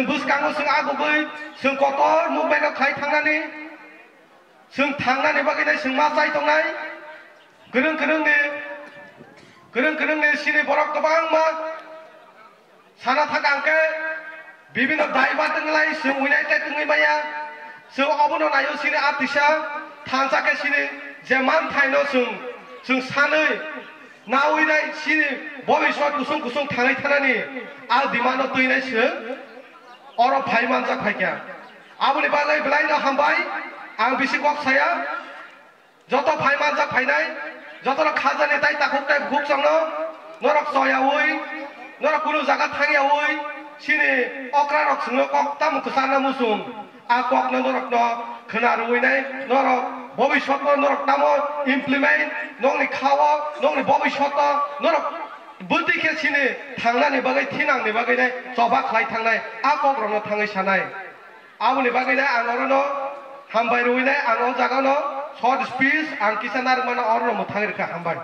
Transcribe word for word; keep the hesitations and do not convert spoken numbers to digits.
Bwskango chwng agugwi chwng kotor movement no khai thangnani, chwng thangnani bagwi nai chwng ma chai tongnai. Kwrwng kwrwngni, kwrwng kwrwngni chini borok kwbangma sana thaka hwnkhe bibino daiba twnglai chwng united wngwi maya. Chwng obono naio chini a tisa thansa khe chini je manthaino chwng, chwng sanwi nawi nai chini bobiswt kusung kusung thangwi thanani a dimano twinai chwng oro phai manjak phaikha. Aboni bagwi belaino hambai, ang bisi kok saya. Joto phai manjak phainai, jotono khajani tai takhuk tai bukhuk chongno, norok choyaui, norok kunu jaga thangyaui, chini okrarok chwngno kok tamo kwcharna muchung, a kokno norokno khwna rwui nai, norok bobiswtno norok tamo implement, nokni khao, nokni bobiswtno norok bwtwi khe chini thangnani bagwi, thinangni bagwi nai choba khlai thangnai, a kokrokno thangwi sanai. Aboni bagwi nai ang orono hambai rwui nai, ang o jagano short speech ang kisa narwkmano orono mwthangwi rwkha, hambai.